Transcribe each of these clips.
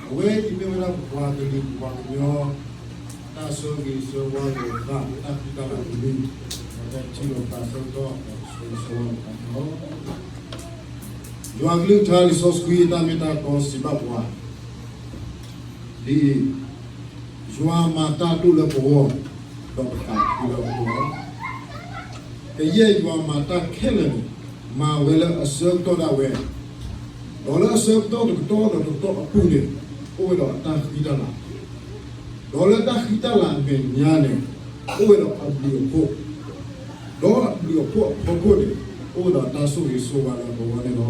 အဝဲအံၤမ့ၢ်ဝဲဒၣ်ပပှၤကလုာ်ပပှၤကညီ တၢ်ဆၢဂ့ၤဆၢဝါလိာ်သး တၢ်ဃံတၢ်လၤကလုၢ် ဒီးတၢ်ထံၣ်လိာ်သးဆၢကတီၢ်ဒီးဆၢဂ့ၤဆၢဝါလိာ်သးန့ၣ်လီၤ. ယွၤကလုၢ်ကထါလံာ်စီဆှံအတၢ်မ့ၢ်တၢ်တီစံးဘၣ်ပှၤ ဒ်အံၤ, ယွၤမၤတၢ်ဒိၣ်လၢပဂီၢ်, ဒီးပသးခုလၢအဃိလီၤ. ကယဲၢ်ယွၤမၤတၢ်ခဲလၢာ်န့ၣ် မၤဝဲလၢအဆၢကတီၢ်ဒၣ်ဝဲ, ဒီးလၢအဆၢကတီၢ်တကတီၢ်ဒီးတကတီၢ်အပူၤန့ၣ် အိၣ်ဝဲဒီးအတၢ်ဃံတၢ်လၤ, ဒီးလၢတၢ်ဃံတၢ်လၤအမဲာ်ညါန့ၣ် အိၣ်ဝဲဒီးအဘျုးအဖှိၣ်, ဒီးအဘျုးအဖှိၣ်အဖီခိၣ်န့ၣ် အိၣ်ဝဲဒီးတၢ်ဆိၣ်ဂ့ၤဆိၣ်ဝါလၢပဂီၢ်န့ၣ်လီၤ.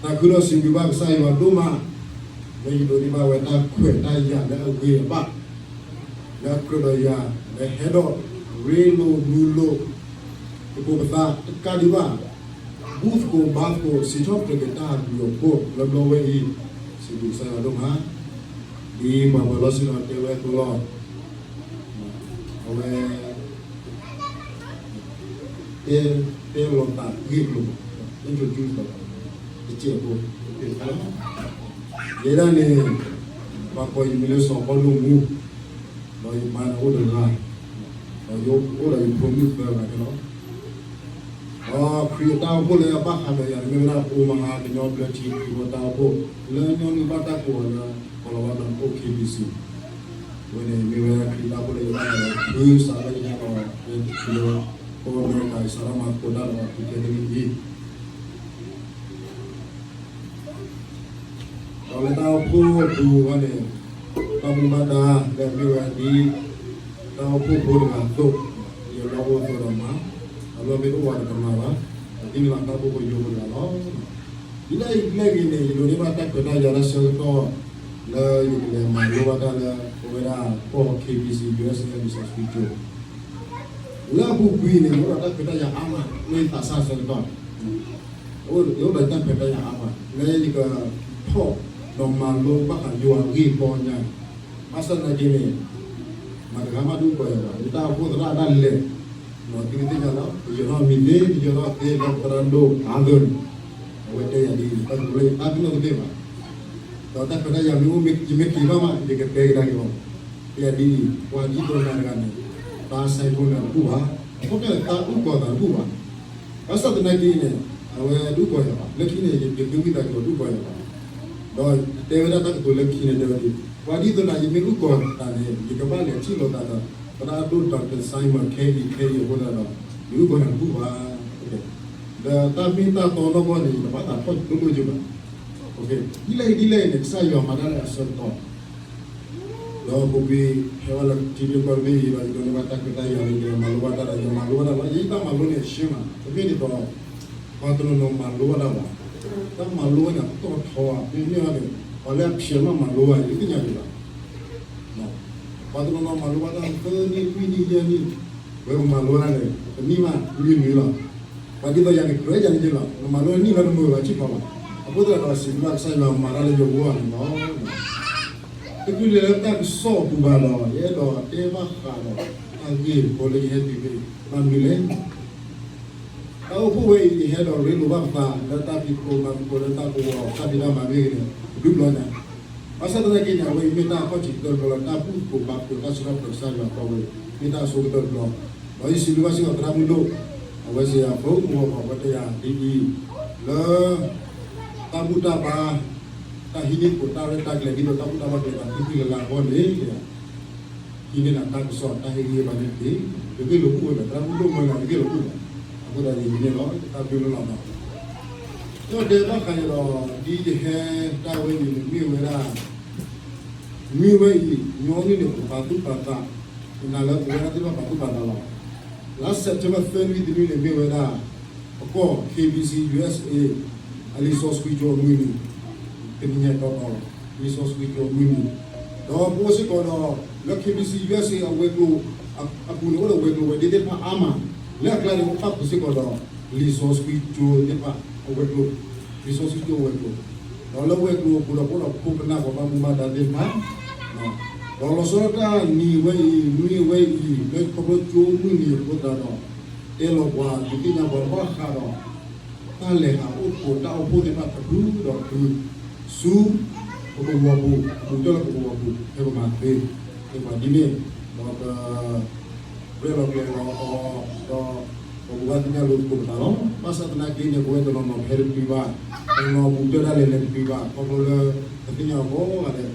သးခုဒီးစံးဘျုးဘၣ်ကစၢ်ယွၤဒိၣ်မး လၢယဒိးန့ၢ်ဘၣ်ဝဲတၢ်ခွဲးတၢ်ယာ်လၢအဂ့ၤအဘၣ်, လၢအကြၢးဒီးယၤ လၢဟဲဒီးရ့လိာ်မုာ်လိာ် သကိးပသးတကးဒံးဘၣ်, ဘူၣ်သကိးဘါသကိး စံးထီၣ်ပတြၢၤက့ၤတၢ်အဘျုးအဖှိၣ်လၢဘျီဝဲအံၤ, စံးဘျုးကစၢ်ယွၤဒိၣ်မး. ဒ်ပှၤပၢၤလီၢ်ဆ့ၣ်နီၤတဲဝဲအသိးလီၤ. အဝဲ တဲ တဲလီၤသးဂ့ၢ်ကျိၤ, introduce လီၤသး တစဲးဖိ တစဲးဖိလီၤ. ယဲဒၣ်န့ၣ် ပှၤကိးယမံၤလၢစီၤပီလူးမူ, ဒီးယမါန့ၣ်အိၣ်တဂၤ, ဒီးယအိၣ်ဒီးယဖိမုၣ်သၢဂၤန့ၣ်လီၤ. ဒီးခရံာ်အတၢ်အိၣ်ဖှိၣ်လၢအဘၣ်ဃးဒီးယၤန့ၣ် မ့ၢ်ဝဲဒၣ် Omaha ကညီဘျၢထံခရံာ်ဖိတၢ်အိၣ်ဖှိၣ် လၢညီနုၢ်ဘၣ်တၢ်ကိးအီၤလၢ ကီၤလၤဝါ ဒီးအိၣ် K B C အဝဲန့ၣ်မ့ၢ်ဝဲဒၣ်ခရံာ်တၢ်အိၣ်ဖှိၣ်လၢယဘၣ်ဃးဒီး ဖုစးလၢယဟဲဒီး လၢထံလၢကီၢ်အမဲရကၤ ယစးထီၣ်မၤသကိးတၢ်ဒီးဖုကဲနံၣ်အံၤ ဒီးလၢတၢ်အိၣ်ဖှိၣ်အပူၤအဂီၢ်န့ၣ် ဘၣ်မူဘၣ်ဒါလၢအမ့ၢ်ဝဲဒ် တၢ်အိၣ်ဖှိၣ်ဖိတဂၤအသိး, ယလီၢ်အိၣ်အသိးဒီးမၤ, အလီၢ်မ့ၢ်တအိၣ်ဘၣ်ဒီးတမၤဘၣ်, ပသံၣ်လီၤတၢ်အိၣ်ဖှိၣ်ဖိယိဖိတဂၤလီၤ. ဒ်လဲၣ်ဒ်လဲၣ်ဂ့ၤန့ၣ် ယဒိးန့ၢ်ဘၣ်တၢ်ခွဲးတၢ်ယာ်လၢဆၢကတီၢ် လၢယကလဲၤမၤလိဘၣ်တၢ်လၢ ပဝဲဒၣ်ကီၢ် K B C U S A လံာ်စီဆှံကၠိ လၢအပူၤကွံာ်န့ၣ် ယအိၣ်ဒီးတၢ်ခွဲးတၢ်ယာ်အါမး လၢယသးစၢ်ဆၢကတီၢ်, ယအိၣ်ဒီးတၢ်ခွဲးတၢ်ယာ်အါမး လၢယကထီၣ်ဒီးမၤလိဘၣ်ဃးယွၤအဂ့ၢ်အီညါ, ဘၣ်ဆၣ်သနာ်က့န့ၣ် မတၤတဂၤမးတအိၣ်ကီးယၤဘၣ်, ယတၢ်အိၣ်ဖှိၣ်သရၣ်ဒၣ်လဲာ်, သုကသ့ၣ်ညါလီၤ, ယယီၤထီၣ်မံၤသ့, ယယီၤထီၣ်သ့လၢသရၣ်ဒိၣ်အါသၢန့ၣ်, အဝဲတဲယၤဒ်အံၤ, တၢ်ကတိၤလၢယတၢ်သ့ၣ်နီၣ်တသ့ဘၣ် ဒီးတၢ်ခွဲးတၢ်ယာ်မ့ၢ်အိၣ် ယမ့ၢ်က့ၤဘၣ်မး ယကတဲကဒါက့ၤအီၤ, တဲယၤဒ်အံၤ, ပှၤဒ်သိးနၤတဂၤန့ၣ် တၢ်ဆဲးဖိန့ၣ်တဘူၣ်ဘၣ်, အဃိန့ၣ် တၢ်အုၣ်ကီၤသးတဘူၣ်ဘၣ်. ဘၣ်ဆၣ်သနာ်က့န့ၣ် အဝဲတအုၣ်ကီၤယၤဘၣ်, လၢခံန့ၣ် ယကသံကွံာ်သးက့ၤအီၤတအုၣ်ကီၤယၤဘၣ်. ဒီးတဲဝဲဒၣ်တၢ်ကတိၤလၢခံန့ၣ် တဲဝဲဒ်အံၤ, ပှၤဒ်သိးနၤ ယမ့ၢ်အုၣ်ကီၤသးန့ၣ် ယကဘၣ်လဲၤထံၣ်လိာ်သးဒီး သရၣ်ဒိၣ် Doctor Simon ခဲအံၤခဲအံၤအဃိသတးဒီး ယအုၣ်ကီၤနၤတဘူၣ်ဘၣ်. ဒီးတၢ်မ့ၢ်တၢ်တီနီၢ်ကီၢ်န့ၣ် ယတဘၣ်သးထီၣ်ဒိၣ်ဒိၣ်က့ဘၣ်. ဒ်လဲၣ်ဒ်လဲၣ်န့ၣ် ကစၢ်ယွၤမၤတၢ်လၢအဆၢကတီၢ် ဒီးပူၤကွံာ် ဟဲဝဲလၢထံတဘ့ၣ်ကီၢ်တဘ့ၣ်အံၤဒီး ယဒိးန့ၢ်ဘၣ်တၢ်ခွဲးတၢ်ယာ်လၢယမၤလိဘၣ်တၢ်ဒီး ယမၤလိဘၣ်တၢ်လီၤ. ယတၢ်မၤလိန့ၣ်အဆှၢမး တမ့ၢ်ဒ်သိး ပှၤတနီၤနီၤမၤလိဘၣ်တၢ်ဘၣ်. တၢ်မၤလိဝဲန့ၣ် အတီၢ်ထီဘၣ် မ့မ့ၢ်ဘၣ်န့ၣ် ပှၤလၢအဖျဲးမးမၤလိဘၣ် ယတသ့ၣ်ညါဒံးဘၣ်. ပှၤတနီၤနီၤမၤလိဘၣ်တၢ်သၢနံၣ် လွံၢ်နံၣ် ယဲၢ်နံၣ်, ဝဲပမၤလိဘၣ်န့ၣ် တနံၣ်မး လွံၢ်နံၣ်လီၤ. ပှၤဒ်သိးယၤန့ၣ် ကြၢးယၤန့ၣ်က့လီၤ. နမၤလိနံၣ်လီၤ နမုာ်ဘၣ်ဆံၣ်ဖီလီၤ. အဃိသတးဒီး စံးဘျုးဘၣ်ကစၢ်ယွၤမၤတၢ်လၢယဂီၢ်န့ၣ်လီၤ. တချုးလဲၤလၢတၢ်ကစီၣ်အပူၤဘၣ်ဒီး ယအဲၣ်ဒိးတဲဘၣ်ဃးဒီး တၢ်ဂ့ၢ်ဖိလၢယဟဲတုၤဖဲအံၤ ဘၣ်မနုၤလဲၣ် တၢ်အိၣ်ဖှိၣ်ဝဲအံၤ ယဟဲဒီးရ့လိာ်ဘၣ်ပသး လၢတၢ်ဖံးသကိးမၤသကိး လၢတၢ်ကဝီၤတၢ်ဖံးတၢ်မၤမ့ၢ်ဂ့ၤန့ၣ် တဘျုးဘျီညါ, ဘၣ်ဆၣ်သနာ်က့န့ၣ် အဝဲအံၤမ့ၢ်တၢ်အခီၣ်ထံးကတၢၢ်တဘျီလီၤ. တၢ်ဘူၣ်သကိးဘါသကိးတၢ်စံးထီၣ်ပတြၢၤကစၢ်ယွၤအသီဝဲအံၤ မ့ၢ်တၢ်အဆိကတၢၢ်တဘျီ, ဒီးယစံးဘျုးဘၣ်စ့ၢ်ကီးသရၣ်မုၣ်ဒိၣ်, အဝဲစ့ၢ်ကီး ဖိမုၣ်ဂီၤဖီၣ် အဝဲတဲယၤဒ်အံၤ, လၢ တၢ်ဘူၣ်တၢ်ဘါ တၢ်ဟံးန့ၢ်သကိးတၢ်ရဲၣ်တၢ်ကျဲၤ ဒ်သိးတၢ်ဘူၣ်တၢ်ဘါကျဲၤသး ဖုဖုလၢ်လၢ်အဂီၢ်န့ၣ် ဟံးန့ၢ်နၤတၢ်ကစီၣ် တၢ်ဟ့ၣ်ဂံၢ်ဟ့ၣ်ဘါန့ၣ်တက့ၢ်. တဂ့ၢ်လိာ်ဘူၣ်ဝဲဒီး သရၣ်မုၣ်ဒိၣ်မၢနၤတဂ့ၢ်လိာ်ဘူၣ်ဘၣ်. အဃိသတးန့ၣ် ယမံၤန့ၣ်လီၤ တၢ်ဘျုးလီၤလီၤ. ဒီးတဲဘၣ်ဃးန့ၣ်ဒီး ဒ်ယဟဲတၢ်ဝဲအံၤန့ၣ် မ့ၢ်ဝဲဒၣ် မ့ၢ်ဝဲအံၤ ညီနုၢ်န့ၣ် ပဘၣ်သူၣ်ပာ်သး, ပနာ်လၢပဝဲဒၣ်သ့ၣ်တဖၣ်ဘၣ်သူၣ်ပာ်သးလီၤ. လါ September သၢနွံတနွံန့ၣ် မ့ၢ်ဝဲဒၣ် ပကီၢ် K B C U S A အလံာ်စီဆှံကၠိအမုၢ်နံၤ တနံၤညါတီတီလီၤ. လံာ်စီဆှံကၠိအမုၢ်နံၤ, ဒီးပအိၣ်စ့ၢ်ကီးဒီး လၢ K B C U S A အဝဲၤကျိၤအပူၤန့ၣ် အိၣ်ဒီးဝဲၤကျိၤဝဲၤဒ့သ့ၣ်တဖၣ်အါမး, လၢအကျါန့ၣ်အိၣ်ပာ်ဖှိၣ်စ့ၢ်ကီးဒီး လံာ်စီဆှံကၠိသ့ၣ်တဖၣ်အဝဲၤကျိၤ, လံာ်စီဆှံကၠိအဝဲၤကျိၤ, ဒီးလၢဝဲၤကျိၤအပူၤဒီး ပအိၣ်ဒီးပခိၣ်ပနၢ်ပှၤဘၣ်မူဘၣ်ဒါသ့ၣ်တဖၣ် ဒီးလီၤဆီဒၣ်တၢ်နံၤဝဲအံၤ နွံဝဲအံၤ လၢခီဖျိကၠိမုၢ်နံၤအဃိသတးဒီး တဲလီၤပှၤ ဒုးသ့ၣ်ညါပှၤဘၣ်ဃးဒီး တၢ်လဲၤဟးအိၣ်ဖှိၣ်တၢ်အိၣ်ဖှိၣ်သ့ၣ်တဖၣ်တဖုဒီးတဖု, ဆူပကဝီၤပူၤ, ပကဘူးကတၢၢ်လၢပကဝီၤပူၤ ဖဲပမၤသ့, ဖဲပမၤဒ်န့ၣ်, ဒီးပရဲၣ်လီၤကျဲၤလီၤအီၤ, ဒီးပဘူးဘၣ်သ့ၣ်ညါလိာ်သကိးပသးလီၤ. ဘၣ်ဆၣ်သနာ်က့န့ၣ် ပဝဲတနီၤနီၤဟဲတတုၤဘၣ်, တနီၤဘူးကတၢၢ်ဒၣ်လဲာ်လဲၤတတုၤဘၣ်, ခီဖျိလၢ ပသ့ၣ်ညါအီၤကိးဂၤဒဲး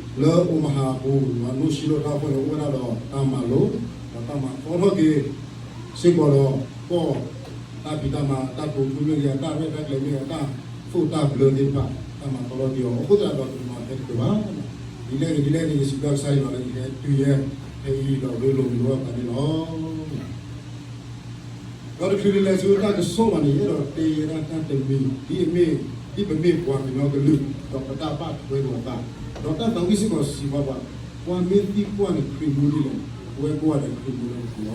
လၢအိၣ်မဟါအပူၤ မၤနိၣ်စံလိာ်တၢ်အဃိန့ၣ် အိၣ်ဝဲဒၣ်ဒီးတၢ်မၤလိာ်, ဒီးတၢ်မၤသီထီၣ်က့ၤစ့ၢ်ကီးဒီး ကီၢ်တၢ်ဖံးတၢ်မၤ တၢ်တိာ်ထူမ့ၢ်ဂ့ၤ တၢ်ရဲၣ်တၢ်ကျဲၤမ့ၢ်ဂ့ၤ တၢ်သိၣ်တၢ်ဘျၢသ့ၣ်တဖၣ် တၢ်မၤသီထီၣ်က့ၤအီၤ အဃိသတးဒီး ပတမၤဖဲတက့ၢ်ဘၣ်. ဒ်လဲၣ်ဂ့ၤဒ်လဲၣ်ဂ့ၤ ယစံးဘျုးကစၢ်ယွၤလၢယဟဲတုၤယဲ ဖဲအံၤဒီး ရ့လိာ်မုာ်လိာ်သးန့ၣ်လီၤ. ဒီးတချုးဒ်လဲၣ်ဆူတၢ်ကစီၣ်ဘၣ်န့ၣ် ယအဲၣ်ဒိးတဲယဲဒၣ်တၢ်တမံၤ ဒ်အမ့ၢ် ဒ်ပမ့ၢ်ပှၤကညီကလုာ် ဒီးပတၢ်ဘၣ်ထွဲလိာ်အသး, ဒီးတၢ်သးဝံၣ်စ့ၢ်ကီးစံးဘၣ်ပှၤ, ပှၤမ့ၢ်သံကွၢ်န့ၣ် ခရံာ်မူဒ်လဲၣ်, ပဝဲကိးဂၤဒဲးခရံာ်မူလၢပပူၤလီၤ.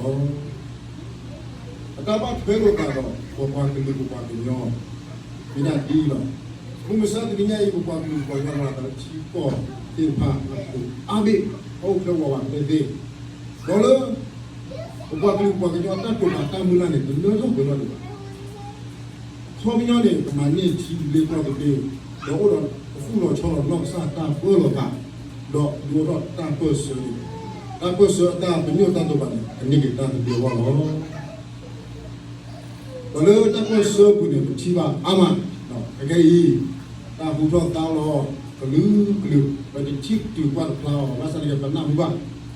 ပတၢ်ဘၣ်ထွဲလိာ်သးဒီး ပပှၤကလုာ်ပပှၤကညီ မ့ၢ်ဒၣ်ဒ်အံၤလီၤ. မုၢ်မဆါတနံၤညါအံၤ ပပှၤကလုာ်ပပှၤကညီ လီၤသးလၢထံကီၢ်သ့ၣ်တဖၣ်အပူၤ အါဘ့ၣ် အအိၣ်ဖျဲၣ်ဝးဝးသ့သ့, ဒီးလၢ ပပှၤကလုာ်ပပှၤကညီအတၢ်တိာ်ပာ်တၢ်မုၢ်လၢ်န့ၣ် တလၢထီၣ်ပှဲၤထီၣ်ဒံးဘၣ်. ခီပညီန့ၣ် ပမၤန့ၢ်ထံလ့ကီၢ်သဘျ့, ဒီးအိၣ်ဒီးပသူၣ်လီၤဆီလီၤနီၢ်ကစၢ်တၢ်ပၢလီၤသး, ဒီးဒုးအိၣ်ထီၣ်တၢ်ပၢၢ်ဆၢန့ၣ်, တၢ်ပၢၢ်ဆၢအတၢ်ပညိၣ်တၢ်တိာ်ပာ်န့ၣ် ကန့ၢ်က့ၤတၢ်သဘျ့အဂီၢ်လီၤ. ဒီးလၢတၢ်ပၢၢ်ဆၢအပူၤန့ၣ် ပထံၣ်ဘၣ်အါမး, ခဲကနံၣ်အံၤ တၢ်ဟူထီၣ်သါလီၤ ကလုာ်ကလုာ် ပတထံၣ်တုၤကွၢ်တဖျါအီၤ ဘၣ်ဆၣ်န့ၣ် ပနၢ်ဟူဘၣ် ပပှၤ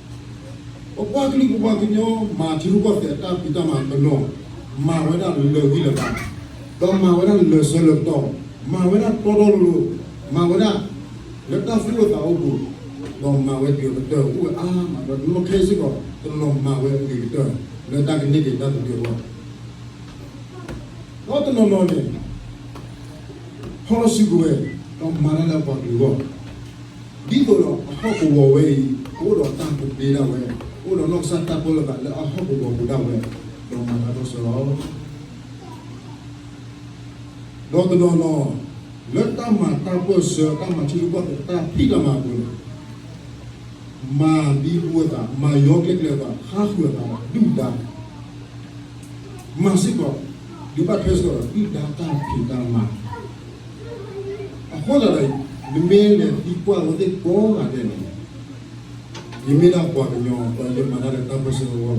ကလုာ်ပပှၤကညီ မၤထံရူၢ်ကီၢ်သဲးအတၢ်ဖံးတၢ်မၤတနီၤ, မၤဝဲဒၣ်လၢာ်ဂံၢ်လၢာ်ဘါ, ဒီးမၤဝဲဒၣ်လၢာ်ဆၢလၢာ်ကတီၢ်, မၤဝဲဒၣ်တီတီလိၤလိၤ, မၤဝဲဒၣ် လၢတၢ်သူၣ်အိၣ်သးအိၣ်ပူၤ, ဒီးမၤဝဲတ့ၢ်အကတၢၢ်အိၣ်ဝဲအါမး, ဒီးတနီၤခဲအံၤစ့ၢ်ကီး တနီၤမၤဝဲအဂ့ၤကတၢၢ် လၢတၢ်ကန့ၢ်က့ၤတၢ်သဘျ့အဂီၢ် ဒီးတနီၤနီၤန့ၣ် ဟီထီၣ်စုကဝဲၤ ဒီးမၤတၢ်လၢအပှၤကလုာ်အဂီၢ်, ဒ်သိးဒီးအဟီၣ်ကဝီၤဝဲအံၤ ကအိၣ်ဒီးတၢ်သဘျ့ဒၣ်ဝဲ, ကအိၣ်ဒီးနီၢ်ကစၢ်တၢ်ပၢလီၤသးလၢအဟီၣ်ကဝီၤပူၤဒၣ်ဝဲ, ဒီးမၤတၢ်ပၢၢ်ဆၢလီၤ. ဒီးတနီၤနီၤ လၢတၢ်မၤတၢ်ပၢၢ်ဆၢ တၢ်မၤထံရူၢ်ကီၢ်သဲး တၢ်ဖံးတၢ်မၤအပူၤန့ၣ် မၤဘံဘူအသး, မၤယီကျဲကျဲအသး, ဟးဃုာ်အသးဒီးဒုၣ်ဒါ, မၤစ့ၢ်ကီး, ဒုးဘၣ်ထွဲစ့ၢ်ကီးဒီးဒုၣ်ဒါတၢ်ဖံးတၢ်မၤ, အဃိသတးဒီး နမ့ၢ်လဲၤသံကွၢ်အဝဲသ့ၣ်ကိးဂၤဒဲးန့ၣ် ယမ့ၢ်ဒၣ်ပှၤကညီ ဒီးယမၤတၢ်လၢတၢ်ပၢၢ်ဆၢအဂီၢ်လီၤ.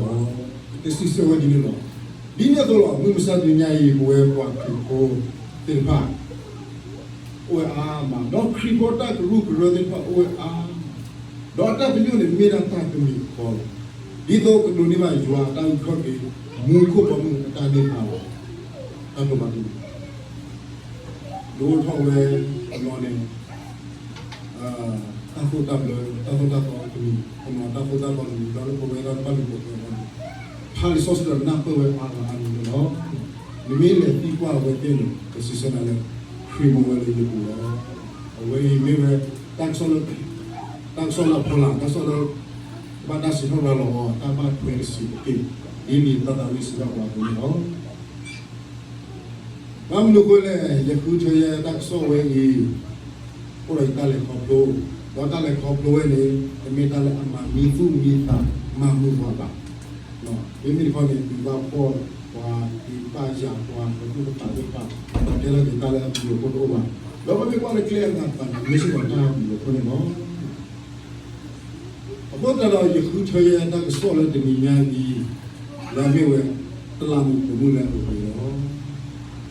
တစံးဆၢဝဲဒ်န့ၣ်လီၤ. ဒ်န့ၣ်အသိးလီၤ မုၢ်မဆါတနံၤညါအံၤ ပဝဲပှၤခရံာ်ဖိသ့ၣ်တဖၣ် အိၣ်ဝဲအါမး, ဒီးခရံာ်ဖိတၢ်ကရူၢ်ကရၢသ့ၣ်တဖၣ်အိၣ်ဝဲအါမး, ဒီးအတၢ်ပညိၣ်န့ၣ် မ့ၢ်ဒၣ်တၢ်ကမံၤဃီလီၤ. ဒ်သိးကဒိးန့ၢ်ဘၣ်ယွၤအတၢ်အုၣ်ခီၣ်က့ၤ မူခိၣ်ဘီမုၢ်အတၢ်န့ၢ်သါလီၤ. တၢ်ကမၤတမံၤ ဒိၣ်ထီၣ်ဝဲအလီၢ်န့ၣ် တၢ်သိၣ်တၢ်ဘျၢ တၢ်သိၣ်တၢ်သီတမံၤ, တနီၤတၢ်သိၣ်တၢ်သီတမံၤ ဒီးလၢပဝဲဒၣ်တဖၣ်လူၤပိာ်ထွဲအဂီၢ်န့ၣ် ဖးလံာ်စီဆှံဒီးနၢ်ပၢၢ်ဝဲအါဂၤအါမံၤန့ၣ်လီၤ. နမ့ၢ်လဲၤသံကွၢ်အဝဲသ့ၣ်န့ၣ် ကစံးဆၢနၤလၢ ခရံာ်မ့ၢ်ဝဲလၢယပူၤလီၤ. အဝဲအံၤမ့ၢ်ဝဲ တၢ်ကစီၣ်လၢ တၢ်ကစီၣ်လၢအဖီလာ် တၢ်ကစီၣ်လၢ ဘၣ်တၢ်စံးထီၣ်ရၤလီၤအီၤ တၢ်ဘၣ်ထွဲတစဲးတက့ၢ် ဒ်လံာ်တၢ်သးဝံၣ်စံးဘၣ်ပှၤအသိးန့ၣ်လီၤ. ဘၣ်မနုၤအဃိလဲၣ် ယဃုထၢယဲတၢ်ကစီၣ်ဝဲအံၤ အိၣ်ဒီးယတၢ်လဲၤခီဖျိ, ဒီးတၢ်လဲၤခီဖျိဝဲန့ၣ် တမ့ၢ်တၢ်လၢအမၤမံသူၣ်မံသး မၤမုာ်ပှၤဘၣ်. မ့မ့ၢ်တခီန့ၣ် ဒုးဘၣ်ဖှီၣ်ပှၤ ဒုးဘၣ်ယၤပှၤ ပဒူၣ်ပသးသ့ၣ်တဖၣ် ဒီးတဲလီၤက့ၤတၢ်လၢအဘျုးအဖှိၣ်တအိၣ်ဘၣ်. ဒီးပမ့ၢ်ကွၢ်လၢကျဲအဂၤသးန့ၣ် မ့ၢ်စ့ၢ်ကီးတၢ်အဘျုးအဖှိၣ်န့ၣ်လီၤ. အဃိသတးဒီး ယဃုထၢယဲတၢ်ကစီၣ်လၢတနံၤညါအံၤ လၢအမ့ၢ်ဝဲ တလးမူးပိာ်မုၣ်လၢအဂ့ၤလီၤ.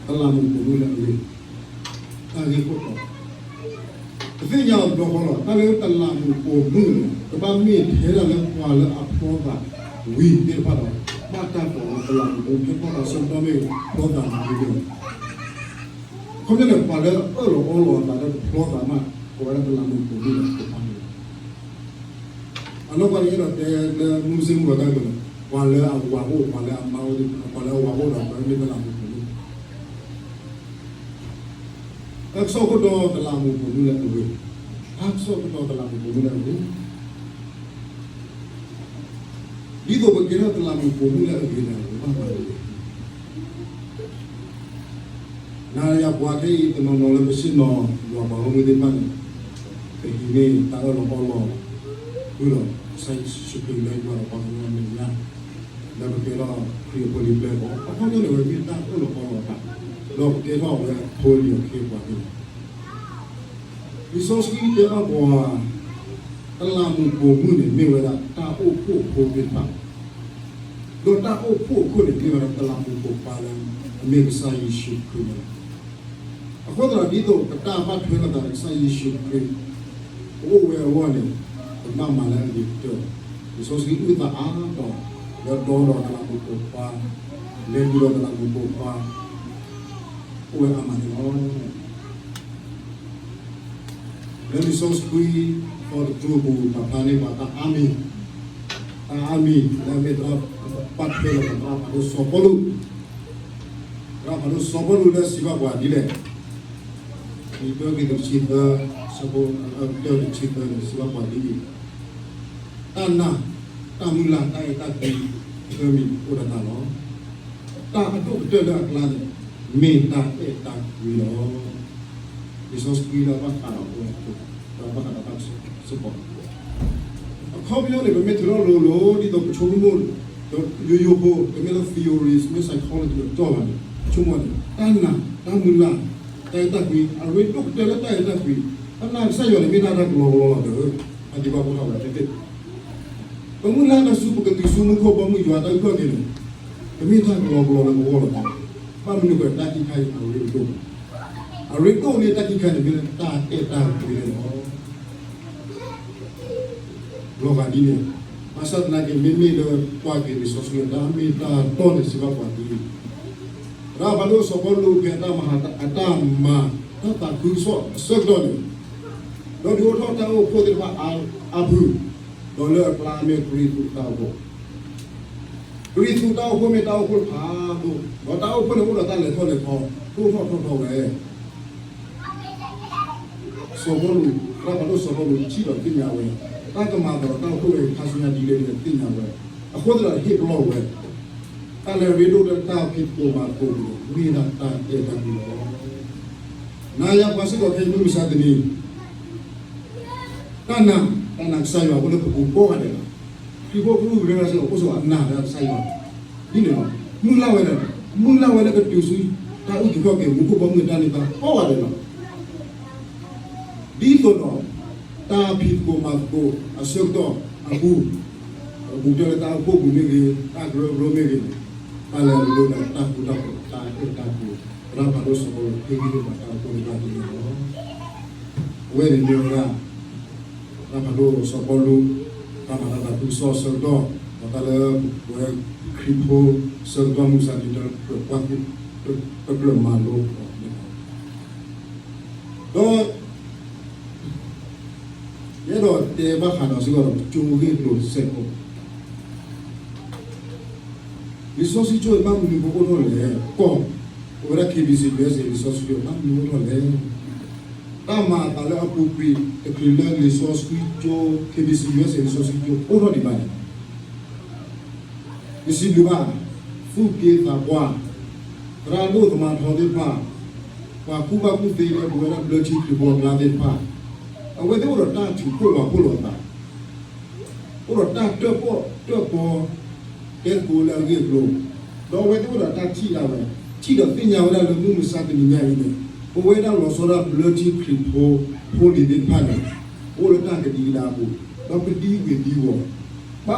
တလးမူးပိာ်မုၣ်လၢအဂ့ၤ, တၢ်ဂ့ၢ်ခိၣ်တီ, ပသ့ၣ်ညါအီၤတဘျီဃီလီၤ. တၢ်လၢတလးမူးပိာ်မုၣ်န့ၣ် ကဘၣ်မ့ၢ်ထဲဒၣ်လၢပှၤလၢအဖျီသးဝံၤသ့ၣ်တဖၣ်ဒီး ဘၣ်တၢ်ကိးလၢတလးမူးပိာ်မုၣ် ထဲဖီၣ်သးဆၢကတီၢ်မ့ၢ်ဖျီသးမးန့ၣ် ခီပညီန့ၣ် ပှၤလၢအအၢၣ်လီၤအီလီၤအသးလၢတဖျီသးမး ကိးဝဲဒၣ်တလးမူးပိာ်မုၣ်လၢအဂ့ၤန့ၣ်လီၤ. အနီၢ်ကီၢ်န့ၣ် အဲၣ်ဒိးတဲလၢမုၢ်မုၢ်ဆ့ၣ်မုၢ်ဂီၤတၢ်ကတိၤလီၤ. ပှၤလၢအဝၤအိၣ် ပှၤလၢအမါအိၣ် ပှၤလၢအဝၤအိၣ်ဒီး ပှၤမ့ၢ်တလးမူးပိာ်မုၣ် တၢ်ကစီၣ်ခိၣ်တီတလးမူးပိာ်မုၣ်လၢအဂ့ၤ, တၢ်ကစီၣ်ခိၣ်တီတလးမူးပိာ်မုၣ်လၢအဂ့ၤ, ဒ်သိးပကဲထီၣ်တလးမူးပိာ်မုၣ်လၢအဂ့ၤန့ၣ် ပဘၣ်မၤဒ်လဲၣ်. နၤယၤပှၤခဲအံၤတနီၤနီၤလၢပဆ့ၣ်နီၤ ယွၤပှၤဂီၢ်မုၢ်သ့ၣ်တဖၣ်န့ၣ် ပဟံးန့ၢ်တၢ်အၢၣ်လီၤအီလီၤ ဃုာ်ဒီး ကစၢ်ယ့ၣ်ၡူးခရံာ်လၢယွၤဒီးပှၤကညီအမဲာ်ညါ လၢပကဲထီၣ်ခရံာ်အဖိလံၤပျဲၢ်အဂီၢ် အခီပညီန့ၣ် ဝဲမ့ၢ်တၢ်အၢၣ်လီၤအီလီၤအသး ဒီးပကဲထီၣ်အဝဲဖိလံၤအခ့အပှၤန့ၣ်လီၤ. လံာ်စီဆှံတဲဘၣ်ပှၤ, တလးမူးပိာ်မုၣ်န့ၣ် မ့ၢ်ဝဲဒၣ်တၢ်အိၣ်ဖှိၣ်ဖိသ့ၣ်တဖၣ်, ဒီးတၢ်အိၣ်ဖှိၣ်အခိၣ်န့ၣ် မ့ၢ်ဝဲဒၣ်တလးမူးပိာ်ခွါလၢ အမ့ၢ်ကစၢ်ယ့ၣ်ၡူးခရံာ်န့ၣ်လီၤ. အဃိသတးဒီး ဒ်သိးပတၢ်ဘၣ်ထွဲလိာ်သးဒီးကစၢ်ယ့ၣ်ၡူးခရံာ် ပအိၣ်ဝဲအဂီၢ်န့ၣ်, ပဘၣ်မၤလၢအဂ့ၤကတၢၢ်, လံာ်စီဆှံအုၣ်သးအါထီၣ်, လၢဒီဒီးတလးမူးပိာ်ခွါ, လဲၤဃုာ်ဒီးတလးမူးပိာ်ခွါ, အိၣ်ဝဲအါမးန့ၣ်လီၤ. လၢလံာ်စီဆှံ သီတကၠိပူၤ ပာ်ဖျါန့ၢ်ပှၤတၢ်အါမံၤ, တၢ်အါမံၤလၢအမ့ၢ်သရၣ်, ဘၣ်ထွဲလိာ်သးဒီးသရၣ်ဖးဒိၣ်စီၤပီလူး, သရၣ်ဖးဒိၣ်စီၤပီလူးလၢစံးဘၣ်ပှၤဒ်လဲၣ်, လံာ်တၢကရံၣ်သူးတဆံသၢ, ဆၢဖိတဆံသၢန့ၣ် စံးဘၣ်ပှၤဒ်အံၤ, တၢ်နာ်, တၢ်မုၢ်လၢ်, တၢ်အဲၣ်တၢ်ကွံ, သၢမံၤအိၣ်ဒီးတၢ်လီၤ. တၢ်အဒိၣ်ကတၢၢ်လၢအကျါန့ၣ် မ့ၢ်တၢ်အဲၣ်တၢ်ကွံလီၤ. လံာ်စီဆှံလၢအဘၣ်ဃးဒီးအဝဲ, ဒီးဘၣ်ဃးဒီးတၢ်စ့ၢ်ကီး, အခီပညီန့ၣ် ပမ့ၢ်ထုးထီၣ်လိၤလိၤ ဒ်သိးပဆိကမိၣ်, ဒီးယိယိဖိ, တမ့ၢ်လၢ theory မ့ၢ် psychology ဒီးကၠီၣ်ဘၣ်န့ၣ်, ဆိကမိၣ်န့ၣ် တၢ်နာ်, တၢ်မုၢ်လၢ်, တၢ်အဲၣ်တၢ်ကွံ, အရ့ဒိၣ်ကတၢၢ်လၢတၢ်အဲၣ်တၢ်ကွံ, တၢ်နာ်ကစၢ်ယွၤန့ၣ် မ့ၢ်တၢ်တၢ်ကလီကလီလီၤဒီး, အဒံးဘၣ်ဖိထီၣ်ဝဲသ့ၣ်သ့ၣ် ပမုၢ်လၢ်တၢ်ဆူ ပကတုၤဆူမူခိၣ်ဘီမုၢ်ယွၤတၢ်အုၣ်ကီၢ်က့ၤန့ၣ်, တမ့ၢ်တၢ်ကလီကလီလၢပဂီၢ်လီၤ. ဘၣ်မနုၤအဃိ တၢ်ခံခါအံၤအရ့ဒိၣ်, အရ့ဒိၣ်န့ၢ်တၢ်ခံခါန့ၣ် မ့ၢ်လၢတၢ်အဲၣ်တၢ်ကွံန့ၣ်လီၤ. လီၤဂာ်ဒ်န့ၣ်, ဘၣ်ဆၣ်သနာ်က့ မ့မ့ၢ်လၢကွၢ်က့ၤလံာ်စီဆှံအတၢ်မ့ၢ်တၢ်တီန့ၣ် စံးဘၣ်ပှၤဒ်အံၤ, သရၣ်ဖးဒိၣ်စီၤပီလူးဖဲအတၢ်မၤ အတၢ်မၤတၢ်သးခုကစီၣ်အဆၢကတီၢ်န့ၣ်, ဒီးဒုးအိၣ်ထီၣ်တၢ်အိၣ်ဖှိၣ်သ့ၣ်တဖၣ်အါဖု, ဒီးလၢအကျါမ့ၢ်ကရံၣ်သူးတၢ်အိၣ်ဖှိၣ်, ကရံၣ်သူးတၢ်အိၣ်ဖှိၣ်မ့ၢ်တၢ်အိၣ်ဖှိၣ်တဖးဒိၣ်, ဒီးတၢ်အိၣ်ဖှိၣ်န့ၣ်အိၣ်ဒီးတၢ်လဲၤထီၣ်လဲၤထီ, ဒိၣ်ထီၣ်ထီထီဝဲ စီၤပီလူး, သရၣ်ဖးဒိၣ်စီၤပီလူးထံၣ်ဒီးသ့ၣ်ညါဝဲ, တၢ်ကမၤအသးဒီးတၢ်အိၣ်ဖှိၣ်ဝဲအံၤ ခါဆူညါဒ်လဲၣ်ဒ်လဲၣ်သ့ၣ်ညါဝဲ, အဃိသတးဒီးဟ့ၣ်ပလီၢ်ဝဲ, တၢ်လၢအရ့ဒိၣ်လၢတၢ်ဖံးသကိးမၤသကိးပူၤန့ၣ် မ့ၢ်ဒၣ်တၢ်အဲၣ်တၢ်ကွံလီၤ. နၤယၤပှၤစ့ၢ်ကီးခဲအံၤမုၢ်မဆါတနံၤ တၢ်နာ်, တၢ်နာ်ကစၢ်ယွၤအဃိလၢပပူၤကိးဂၤဒဲးလီၤ. ခရံာ်ဖိကရူၢ်ကရၢစ့ၢ်ကီး အိၣ်ဆိးအနာ်လၢကစၢ်ယွၤ, ဒ်န့ၣ်လီၤ. မုၢ်လၢ်ဝဲဒၣ်, မုၢ်လၢ်ဝဲလၢကတုၤဆူ တၢ်အုၣ်က့ၤခီၣ်က့ၤ မူခိၣ်ဘီမုၢ်တၢ်န့ၢ်သါကိးဂၤဒဲးလီၤ. ဒ်သိးဒီး တၢ်ဖံးသကိးမၤသကိးအဆၢကတီၢ်အပူၤ, အဘူးကတၢၢ်လၢတၢ်အိၣ်ဖှိၣ်ပူၤမ့ၢ်ဂ့ၤ, တၢ်ကရၢကရိမ့ၢ်ဂ့ၤ, တၢ်လဲၤလိၤဒီးတၢ်ဃူတၢ်ဖိး တၢ်အဲၣ်တၢ်ကွံ, သရၣ်ဖးဒိၣ်စီၤပီလူး ဟ့ၣ်ဂံၢ်ဟ့ၣ်ဘါတၢ်အိၣ်ဖှိၣ်သ့ၣ်တဖၣ်ဒ်န့ၣ်လီၤ. အဝဲန့ၣ်မ့ၢ်ဝဲဒၣ် သရၣ်ဖးဒိၣ်စီၤပီလူး တၢ်မၤတၢ်သးခုကစီၣ်အဆၢကတီၢ်, ဒီးတၢ်လၢပဝဲခရံာ်ဖိဆၢကတီၢ်မုၢ်မဆါတနံၤ တကြၢးပှၤသ့ၣ်, တကြၢးမၤလိအီၤန့ၣ်လီၤ. ဒီး ယအဲၣ်ဒိးတဲဘၣ်ဃးဒီးစ့ၢ်ကီးဒီး ကၠိဂ့ၢ်ကျိၤစဲးဖိ, လံာ်စီဆှံကၠိအံၤဘၣ်မနုၤပအိၣ်ထီၣ်လဲၣ်, ကီၢ်, ပဝဲဒၣ် KBC USA လံာ်စီဆှံကၠိဘၣ်မနုၤအိၣ်ထီၣ်လဲၣ်. တၢ်မၤအသးလၢအပူၤကွံာ်တချုးလၢလံာ်စီဆှံကၠိ, KBC USA လံာ်စီဆှံကၠိအိၣ်ထီၣ်ဒံးဘၣ်န့ၣ် တစံးဘျုးဘၣ် သူၣ်က့သးပှၢ်, သရၣ်ဒိၣ်သမါထီသ့ၣ်တဖၣ်, ပှၤကူၣ်ဘၣ်ကူၣ်သ့လၢပဝဲဒၣ်ဘျၢထံခရံာ်ဖိအကျါသ့ၣ်တဖၣ်, အဝဲသ့ၣ်အိၣ်ဒီးတၢ်ထုးဖှိၣ်ပာ်ဖှိၣ်လိာ်အသး, အိၣ်ဒီးတၢ်တၢၣ်ပီၣ်တၢၣ်ပီ တဲသကိးလၢအဂ့ၢ်အကျိၤ, ဒီးအဝဲသ့ၣ်အိၣ်ဒီးတၢ်ထံၣ်ဒၣ်ဝဲ, ထံၣ်ဒီးသ့ၣ်ညါဝဲဒၣ်လၢမုၢ်မဆါတနံၤညါအံၤန့ၣ်, ပဝဲဒၣ်လီၤဆီဒၣ်ဘျၢထံခရံာ်ဖိ ဖိလံၤသ့ၣ်တဖၣ်န့ၣ်, အိၣ်လၢတၢ်ကဒံကဒါအပူၤ, ဒီးပသံကွံာ်သံဝီၤ, ဘၣ်မနုၤအဃိလဲၣ်, ထံဘ့ၣ်ကီၢ်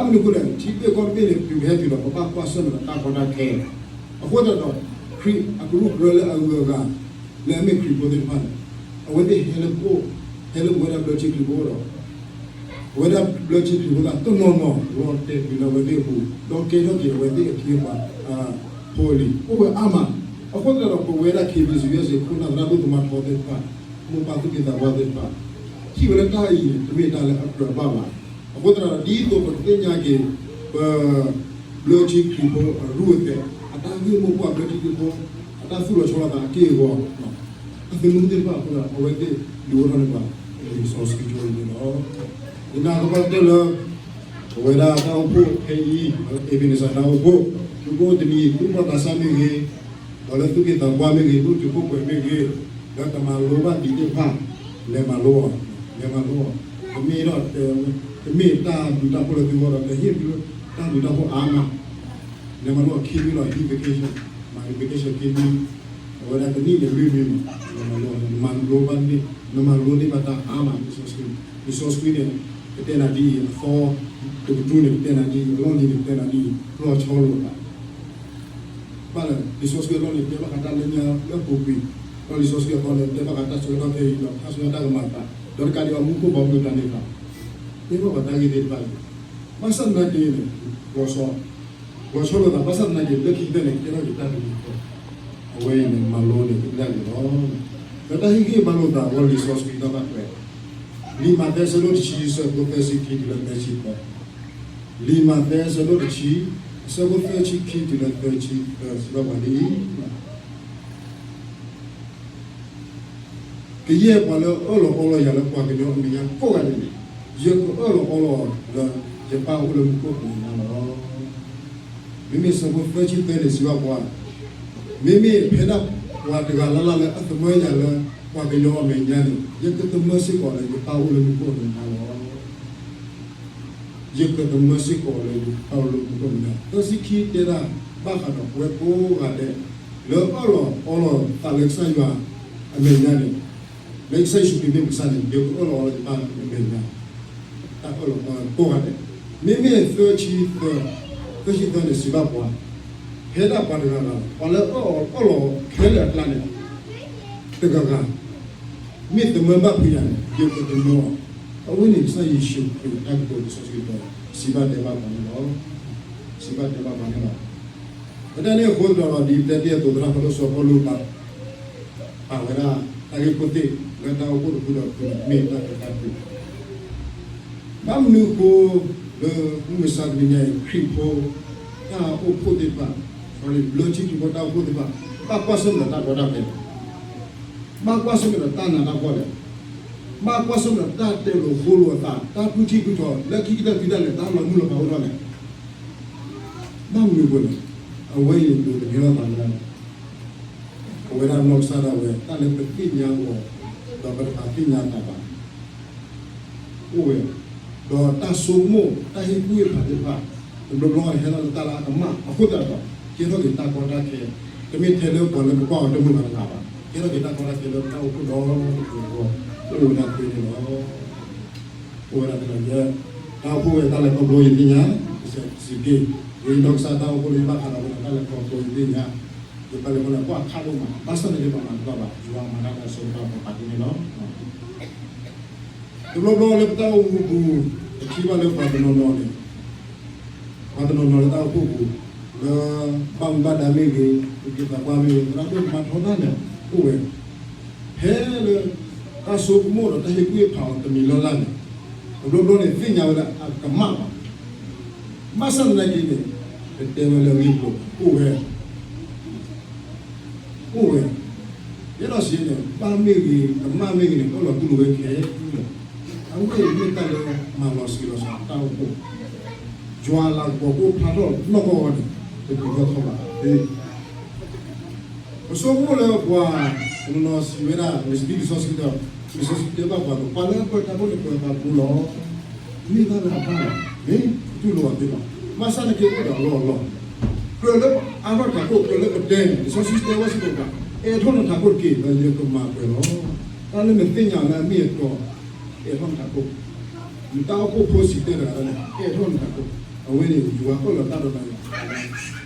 ဘ့ၣ်န့ၣ် တုၤပဟဲတုၤဒီး ပဘၣ်ကွၢ်ဆၢၣ်မဲာ်ဒီးတၢ်ကီတၢ်ခဲ, အဃိသတးဒီး ခရံာ်အကရူၢ်ကရၢလၢအဂုၤအဂၤ လၢအမ့ၢ်ခရံာ်ဖိသ့ၣ်တဖၣ်န့ၣ်, အဝဲသ့ၣ်ဟဲလၢပအိၣ်, ဟဲလၢပဝဲဒၣ်ဘျၢထံခရံာ်ဖိဒီး ပဝဲဒၣ်ဘျၢထံခရံာ်ဖိသ့ၣ်တဖၣ် တနီၤနီၤလီၤတဲာ်ကွံာ်လၢအဝဲသ့ၣ်အပူၤ, ဒီးကဲထီၣ်က့ၤအဝဲသ့ၣ်အခ့အပှၤ ဖိလံၤ အိၣ်ဝဲအါမး, အဃိသတးဒီး ပဝဲဒၣ် KBC USA ခိၣ်နၢ်သရၣ်ဒိၣ်သမါထီသ့ၣ်တဖၣ်, မိၢ်ပၢ်သူၣ်က့သးပှၢ်သ့ၣ်တဖၣ်, ထံၣ်ဝဲလၢတၢ်အံၤန့ၣ် တမ့ၢ်တၢ်လၢအကြၢးဘၣ်ဘၣ်, အဃိသတးဒီး ဒ်သိးပကသ့ၣ်ညါက့ၤ ပ ဘျၢထံခရံာ်ဖိအရူၢ်အသဲး, အတၢ်ဂ့ၢ်မိၢ်ပှၢ်ဘျၢထံခရံာ်ဖိ, အတၢ်သူၣ်လီၤဆီလီၤသးအက့ၢ်အဂီၤ, အသနူသ့ၣ်တဖၣ်အဃိဒီး အဝဲသ့ၣ်ဒုးအိၣ်ထီၣ်န့ၢ်ပှၤ လံာ်စီဆှံကၠိအံၤန့ၣ်လီၤ. ယနာ်သပှၢ်ကတၢၢ်လၢ ပဝဲဒၣ်တၢ်အိၣ်ဖှိၣ်ခဲအံၤ Ebenezer တၢ်အိၣ်ဖှိၣ်, သုကအိၣ်တနံၤ သူၣ်ဘီၣ်သးစၢ်မ့ၢ်ဂ့ၤ, ဒီးလၢသူၣ်က့သးပှၢ်မ့ၢ်ဂ့ၤ, ဒိၣ်တုာ်ခိၣ်ပှဲၤမ့ၢ်ဂ့ၤ, လၢကမၤလိဘၣ်ဒံးသ့ၣ်တဖၣ်, လဲၤမၤလိအီၤ, လဲၤမၤလိအီၤ, တမ့ၢ်ဒီး တမ့ၢ်တၢ်ဘျုးတၢ်ဖှိၣ်လၢသုဂီၢ်ဒီး ကဟ့ၣ်သုတၢ်ဘျုးတၢ်ဖှိၣ်အါမး, လဲၤမၤလိအီၤခံနွံလီၤ ဟံး vacation, မၤ vacation ခံနွံ, အဝဲဒၣ်တနံၣ်န့ၣ်လွံၢ်နွံမး, လဲၤမၤလိအီၤ မၤလိဘၣ်န့ၢ်, နမၤလိန့ၢ်ဘၣ်တၢ်အါမး လံာ်စီဆှံ, လံာ်စီဆှံန့ၣ် ကတဲနၤဒ်အံၤ, အသီတကတြူၢ်န့ၣ် ကတဲနၤဒ်အံၤ, အလီၢ်လံၤန့ၣ် ကတဲနၤဒ်အံၤ, လီၤဆီလိာ်သး ဘၣ်လၢ လံာ်စီဆှံအလီၢ်န့ၣ် တဲဘၣ်ဃးတၢ်လၢညါလၢအပူၤကွံာ်, ဒီးလံာ်စီဆှံအသီန့ၣ် တဲဘၣ်ဃးတၢ်ဆၢကတီၢ်ခဲအံၤ ဒီးတၢ်ဆၢကတီၢ်တၢ်ကမၤအသး, ဒီးတကးဒံးအမူခိၣ်ဘီမုၢ်တၢ်န့ၣ်တဖၣ်, တဲဘၣ်ဃးတၢ်ဂ့ၢ်သ့ၣ်တဖၣ်န့ၣ်, ဘၣ်ဆၣ်သနာ်က့န့ၣ် လီၤဆီ, လီၤဆီလိာ်သး ဘၣ်ဆၣ်သနာ်က့ လၢခံကတၢၢ်န့ၣ် ကဲထီၣ်က့ၤတၢ်တမံၤဃီ, အဝဲအံၤန့ၣ် မၤလိန့ၣ် ကဘျၣ်က့ၤလီၤ. ဒီးတၢ်ဟ့ၣ်ဂံၢ်ဟ့ၣ်ဘါလိာ်သးအဂီၢ် လံာ်စီဆှံတၢ်ဘၣ်ထွဲ လံာ်မးသဲ အဆၢဒိၣ်တဆံ အဆၢဖိသၢဆံခံတုၤလၢသၢဆံသၢ, လံာ်မးသဲ အဆၢဒိၣ်တဆံ အဆၢဖိသၢဆံခံတုၤလၢသၢဆံသၢ စံးဘၣ်ပှၤဒ်အံၤ, ကယဲၢ်ပှၤလၢအၢၣ်လီၤအီလီၤယၤလၢပှၤကညီအမဲာ်ညါကိးဂၤဒဲးန့ၣ်, ယကအၢၣ်လီၤအီလီၤလၢယပၢ်အိၣ်လၢမူခိၣ်အမဲာ်ညါလီၤ. မ့မ့ၢ်အဆၢဖိသၢဆံသၢန့ၣ် စံးဘၣ်ပှၤ, မ့မ့ၢ်ဖဲဒၣ်ပှၤတဂၤလၢ်လၢ်လၢအသမၢယၤလၢပှၤကညီအမဲာ်ညါန့ၣ် ယကသမၢစ့ၢ်ကီးလၢယပၢ်အိၣ်လၢမူခိၣ်အမဲာ်ညါလီၤ. ယကသမၢစ့ၢ်ကီးလၢယပၢ်အိၣ်လၢမူခိၣ်အမဲာ်ညါ, သၢဆံခံတဲဒၣ်ဘၣ်ဃးဒီးပဝဲကိးဂၤဒဲး လၢအၢၣ်လီၤအီလီၤသးလၢကစၢ်ယွၤအမဲာ်ညါန့ၣ်, လၢကစၢ်ယ့ၣ်ၡူးခရံာ်မ့ၢ်ပကစၢ်န့ၣ် ယကအၢၣ်လီၤအီလီၤယပၢ်အမဲာ်ညါ, တၢ်အၢၣ်လီၤအီလီၤကိးဂၤဒဲး, မ့မ့ၢ်သၢဆံသၢ, သၢဆံသၢန့ၣ် စံးဘၣ်ပှၤ, ဖဲဒၣ်ပှၤတဂၤဂၤလီၤ, ပှၤလၢအၢၣ်လီၤခဲလၢာ်အကျါန့ၣ် တဂၤဂၤ မ့ၢ်သမၢဘၣ်ဖုးယၤန့ၣ် ယကသမၢအီၤ, အဝဲန့ၣ်ကစၢ်ယ့ၣ်ၡူးခရံာ်အတၢ်ကတိၤလံာ်စီဆှံအပူၤ စံးဘၣ်တဲဘၣ်ပှၤန့ၣ်လီၤ. စံးဘၣ်တဲဘၣ်ပှၤန့ၣ်လီၤ. ပတဲန့ၣ်အဃိသတးဒီး ဒ်ပတဲတ့ၢ်အသိး သရၣ်ဖးဒိၣ်စီၤပီလူးပာ်, ပာ်ဝဲဒၣ် တၢ်ဂ့ၢ်ခိၣ်သ့ၣ် လၢတၢ်အိၣ်ဖှိၣ်တဖုဒီးတဖုန့ၣ် မ့ၢ်တၢ်ကဲတၢ်ကီ ဘၣ်မနုၤအဃိ လၢမုၢ်မဆါတနံၤညါအံၤ ခရံာ်ဖိတၢ်အိၣ်ဖှိၣ်သ့ၣ်တဖၣ်, လၢထံခရံာ်ဖိတၢ်အိၣ်ဖှိၣ်သ့ၣ်တဖၣ် ဘၣ်ကွၢ်ဆၢၣ်မဲာ်ဒီးတၢ်ကီတၢ်ခဲ, ဘၣ်ကွၢ်ဆၢၣ်မဲာ်ဒီးတၢ်နးတၢ်ဖှီၣ်လဲၣ်, ဘၣ်ကွၢ်ဆၢၣ်မဲာ်ဒီးတၢ်တဲလိာ်ဃိလိာ်အသး တၢ်ဖုထံၣ်ဖုထီ လၢခံကတၢၢ်ခံကတၢၢ်လဲၣ် တၢ်လီၤမုၢ်လီၤဖးအိၣ်ထီၣ်လဲၣ်, ဘၣ်မနုၤအဃိလဲၣ်, အဝဲအံၤဒိးသန့ၤထီၣ်သးလၢ ပဝဲဒၣ်နီၢ်ကစၢ်ဒၣ်ဝဲ တၢ်လၢပသ့ၣ်ညါအီၤ ဒီးပတသ့ၣ်ညါအသးဘၣ် အိၣ်ဝဲ, ဒီးတၢ်ဆိကမိၣ် တၢ်ဟ့ၣ်ကူၣ်ဟ့ၣ်ဖးသ့ၣ်တဖၣ် တဘျီဘျီဟဲထီၣ်လၢတၢ်လၢအကမၣ်အဃိသတးဒီး ကဲထီၣ်က့ၤတၢ်ကီတၢ်ခဲ, တမ့ၢ်ထဲလၢပှၤလၢပကွၢ်အီၤတမုာ်ဘၣ်တဂၤဘၣ်, ကဲထီၣ်က့ၤတၢ်ကီတၢ်ခဲလၢတၢ်အိၣ်ဖှိၣ်ဒီတက့ၢ်အဂီၢ်, အိၣ်ဝဲဒၣ်သ့န့ၣ်လီၤ. အိၣ်ဝဲဒၣ်သ့လီၤ. ယဲ တၢ်အိၣ်ဖှိၣ်ဝဲတၢ်လဲၤခီဖျိယသ့ၣ်ညါ, စံးက့, ယနီၢ်ကစၢ်တၢ်အိၣ်ဖှိၣ်လၢယဘၣ်ဃးဒီးဝဲဒၣ်တၢ်လဲၤခီဖျိယသ့ၣ်ညါ, ယပာ်လဲၤခီဖျိကွၢ်ခးဒိၣ်မး ဘၣ်ဆၣ်သနာ်က့ပမၤတဘၣ်ဘၣ် ယွၤမၤတၢ်ကစီဒီးပပာ်ဒ်န့ၣ်လီၤ. တဘျီဘျီလၢပတၢ်အိၣ်မူပူၤ ပထံၣ်ဘၣ်လၢပှၤတနီၤနီၤန့ၣ် ပှၤတနီၤနီၤလၢတၢ်အိၣ်ဖှိၣ်ပူၤ လၢဘၣ်မူဘၣ်ဒါမ့ၢ်ဂ့ၤ, ပက့ၤသးပှၢ်မ့ၢ်ဂ့ၤ, သရၣ်ဒိၣ်မၤထီတၢ်န့ၣ် အိၣ်ဝဲ, ဖဲလၢ တၢ်ဆိကမိၣ်ဒီးတၢ်ဟ့ၣ်ကူၣ်ဟ့ၣ်ဖးအီၤတမံၤလၢ်လၢ်န့ၣ်, တဘျီဘျီန့ၣ် သ့ၣ်ညါဝဲဒၣ်အကမၣ်ဘၣ်, ဘၣ်ဆၣ်သနာ်က့န့ၣ် တတဲဝဲလၢအဂ့ၢ်အကျိၤ အိၣ်ဝဲ အိၣ်ဝဲ, ယဲဒီးစံးန့ၣ် ဘၣ်မ့ၢ်ဂ့ၤ ကမၣ်မ့ၢ်ဂ့ၤန့ၣ် အိၣ်လီၤတူၢ်လိာ်ဝဲခဲလၢာ်, အဝဲအံၤမ့ၢ်တၢ်လၢမၤလီၤဆံးလီၤစှၤတၢ်အိၣ်ဖှိၣ်, ယွၤလၤကပီၤကအိၣ်ဖျါထီၣ်နီၢ်ကီၢ်ဝဲန့ၣ် တတုၤထီၣ်ထီၣ်ဘၣ်သ့ ပဆိကမိၣ်လၢပှၤ တနီၤစံးဝဲဒၣ် လံာ်စံးဘံၣ်လံာ်စီဆှံဒီး လံာ်စီဆှံတဲဘၣ်ပှၤ ပှၤလၢအပၢတၢ်အိၣ်ဖှိၣ်န့ၣ် ပၢတၢ်အိၣ်ဖှိၣ်လီၤ. မ့ၢ်ဘၣ်လၢအဘၣ်လီၤ, မ့ၢ်တူၢ်လိာ်အီၤသ့လီၤ. ဘၣ်ဆၣ်သနာ်က့အိၣ်ဒီးအလီၢ်အလီၢ်, ကြၢးလၢအါထီၣ်ထးခိၣ် ကြၢးလၢပတဲန့ၣ် လံာ်စီဆှံတဲဝဲစ့ၢ်ကီးပှၤ အဲၣ်ထီၣ်နထးခိၣ်တက့ၢ် ဒီးယကမၤပှဲၤလီၤ. တၢ်လၢနသ့ၣ်ညါလၢအမ့ၢ်အတီ အဲၣ်ထီၣ်နထးခိၣ်, နတၢ်အိၣ်ဖှိၣ်ဖိစံးတဲတဂၤလၢ်လၢ် အဲၣ်ထီၣ်နထးခိၣ်, အဝဲန့ၣ် ယွၤအၢၣ်လီၤတၢ်ဒီးနၤ